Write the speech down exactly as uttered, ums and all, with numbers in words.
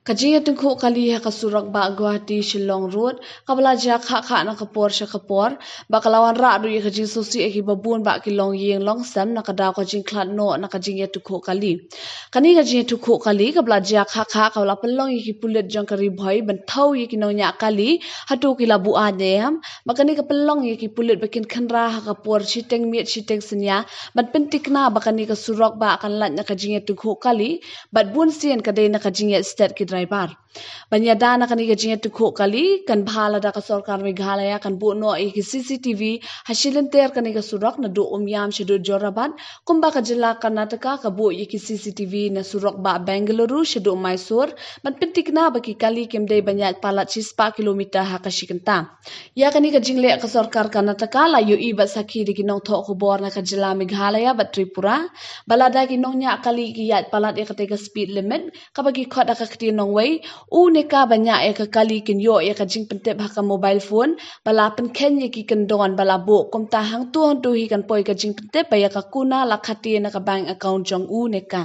Ka jingïatyngkhuh kali ha ka surok bah Guwahati Shillong Road, kaba la jia khah khah na ka por sha ka por, bad ka la wanrah ruh ïa ka jingsngewsih ïa kiba bun bad ki longïing longsem na ka daw ka jingkhlad noh na ka jingïatyngkhuh kali. Kane ka jingïatyngkhuh kali kaba la jia khah khah kaba la pynlong ïa ki pulit jong ka Ri Bhoi ban thew ïa ki nongñiah kali hato ki la buaid ne em, bad kane ka pynlong ïa ki pulit ba kin khynra ha ka por shiteng miet shiteng synñia ban pynthikna ba kane ka surok bah kan lait na ka jingïatyngkhuh kali, bad bun sien ka dei na ka jingïaid stet ki driver. Ban ïada na kane ka jingïatyngkhuh kali, kan bha lada ka sorkar Meghalaya kan buh noh ïa ki C C T V ha shi lynter kane ka surok naduh Umiam shaduh Jorabat, kumba ka jylla Karnataka ka buh ïa ki C C T V na surok bah Bengaluru shaduh Mysore, ban pynthikna ba ki kali kim dei ban ïaid palat shispah kilometer ha ka shi kynta. Ïa kane ka jingleh ka sorkar Karnataka la ïohi bad sakhi da ki nongthoh khubor na ka jylla Meghalaya bad Tripura, ba lada ki nongñiah kali ki ïaid palat ïa katei ka speed limit kaba ki khot ha ka ktien nongwei, u ne ka ba ñiah ïa ka kali kin ïoh ïa ka jingpyntip ha ka mobile phone ba la pynkheiñ ïa ki kyndon ba la buh, kumta hangto hangto hi kan poi ka jingpyntip ba ïa ka kuna la khate na ka bank account jong u ne ka.